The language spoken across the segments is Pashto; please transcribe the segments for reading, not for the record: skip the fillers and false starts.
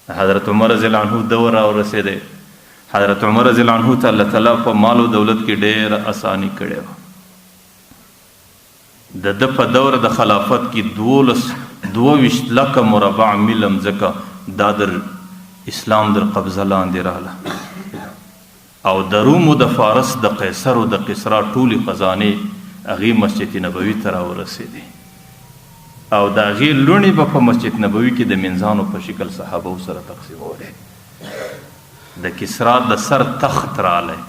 حضرت عمر رضی الله عنه دور را ورسېدی. حضرت عمر رضی الله عنه ته الله تعالی په مال او دولت کې ډېره اساني کړې وه. د ده په دور د خلافت کې 12 22 لکه مربع میله مځکه دا در اسلام در قبضه لاندې راله او د روم او د فارس د قیصر او د قسرا ټولې خزانې هغې مسجد نبوي ته راورسېدې او د هغې لوڼې به په مسجد نبوي کې د منځانو په شکل صحابه سره تقسیمولې. د کسرا د سر تخت رالی.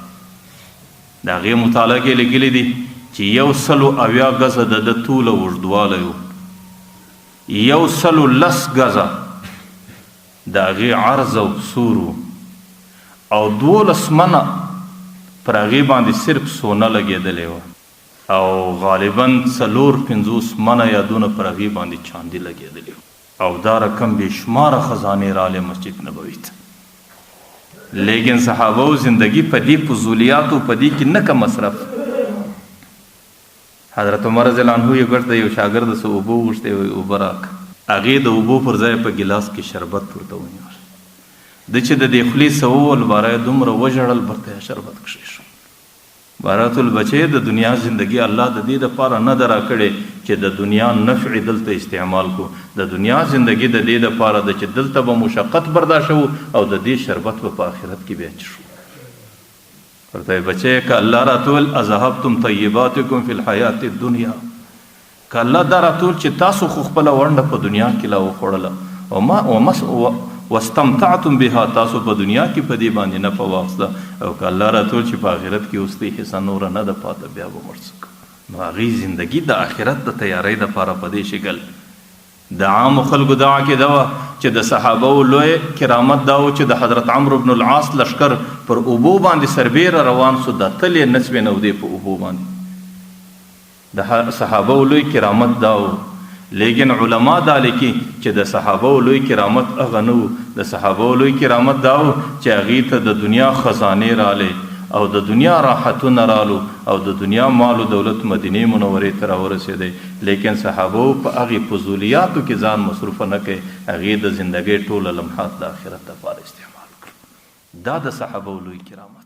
د هغې مطالعه کې لیکلي دي چې 170 ګزه د ده طول او اوږدوالی و، 110 ګزه د هغې عرض او سور و، او 12 منه پر هغې باندې صرف سونه لګېدلې وه، او غالبا 54 منه یا دونه پر هغې باندې چاندي لګېدلې وه. او دا رقم بې شماره خزانې رالې مسجد نبوي ته. لیکن صحابه او زندگی په دې فضولیاتو په دې کې نه که مصرف. حضرت عمر رضی الله عنه یې ګټ د یو شاګرد څه اوبه وغوښتې، وایي اوبه راکړه. هغې د اوبو پر ځای په ګیلاس کې شربت ورته ونیول. ده چې د دې خولې څه وول، باره یې دومره وژړل، برته یې شربت کښېښود. برات البچې د دنیا زندگی الله د دې دپاره نه ده راکړې چې د دنیا نفع دلته استعمال کړو. د دنیا زندگی د دې دپاره ده چې دلته به مشقت برداشوو او د دې شربت به په آخرت کې بیا څښو. ورته وایي بچیه که الله راته وویل اذهبتم طیباتکم فی الحیات الدنیا، که الله دا راته وویل چې تاسو خو خپله ونډه په دنیا کې لا وخوړله وما ومس واستمتعتم بها، تاسو په دنیا کې په دې باندې نفع واخیسته، او که الله راته وویل چې په آخرت کې اوس دې حصه نوره نه ده پاته، بیا به موږ څه کوو؟ نو هغوی زندګي د آخرت د تیارۍ دپاره په دې شکل د عامو خلکو دا عقیده وه چې د صحابه و لوی کرامت دا و چې د حضرت عمرو بن العاص لښکر پر اوبو باندې سربېره روان سو، دا تل یې نه سوې نودې په اوبو باندې. د صحابه و لوی کرامت دا و. لیکن علما دا لیکي چې د صحابه و لوی کرامت هغه نه و، د صحابه و لوی کرامت دا و چې هغوی ته د دنیا خزانې رالې او د دنیا راحتونه رالو او د دنیا مال و دولت مدینې منورې ته راورسېدی، لیکن صحابه و په هغې فضولیاتو کې ځان مصروف نه کړ، هغوی د زندګۍ ټوله لمحات د آخرت لپاره استعمال کړل. دا د صحابه و لوی کرامت.